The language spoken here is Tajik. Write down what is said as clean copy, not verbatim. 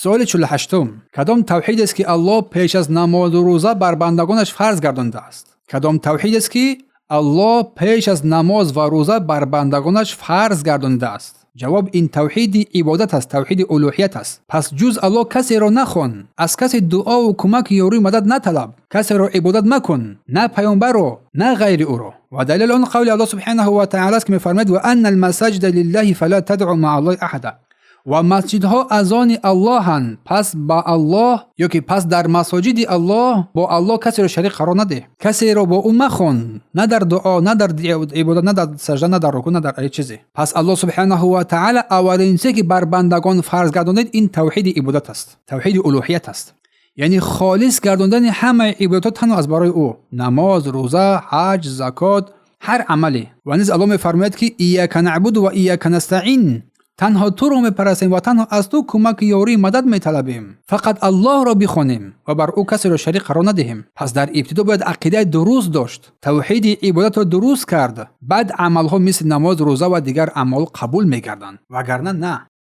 Суоли 48-ум: кадом тавҳидест, ки Аллоҳ пеш аз намозу рӯза бар бандагонаш фарз гардондааст? Кадом тавҳидест, ки Аллоҳ пеш аз намоз ва рӯза бар бандагонаш фарз гардонидааст? Ҷавоб: ин тавҳиди ибодат аст, тавҳиди улӯҳият аст. Пас ҷуз Аллоҳ касеро нахон, аз касе дуову кӯмаки ёрию мадад наталаб, касеро ибодат макун, на паёмбарро, на ғайри ӯро. Ва далели он қавли Аллоҳ субҳанаҳу ва таъала аст, ки мефармояд: ва анна алмасаҷида лиллаҳи фала тадъу маа Аллоҳи аҳада. Ва масҷидҳо аз они Аллоҳанд, пас ба Аллоҳ ё ки пас дар масоҷиди Аллоҳ бо Аллоҳ касеро шарик қарор надеҳ, касеро бо ӯ махон, на дар дуо, на дар ибодат, на дар сажда, на дар рукӯъ, на дар ҳеҷ чизе. Пас Аллоҳ субҳанаҳу ва таъала аввалин чизе, ки бар бандагон фарз гардонид, ин тавҳиди ибодат аст, тавҳиди улӯҳият аст, яъне холис гардондани ҳамаи ибодатҳо танҳо аз барои ӯ: намоз, рӯза, ҳаҷ, закот, ҳар амале. Ва низ Аллоҳ мефармояд, ки ияка наъбуду ва ияка настаъин, танҳо туро мепарастем ва танҳо аз ту кӯмаки ёрии мадад металабем. Фақат Аллоҳро бихонем ва бар ӯ касеро шарик қарор надиҳем. Пас дар ибтидо бояд ақидаи дуруст дошт, тавҳиди ибодатро дуруст кард, баъд амалҳо мисли намоз, рӯза ва дигар аъмол қабул мегарданд, вагарна на.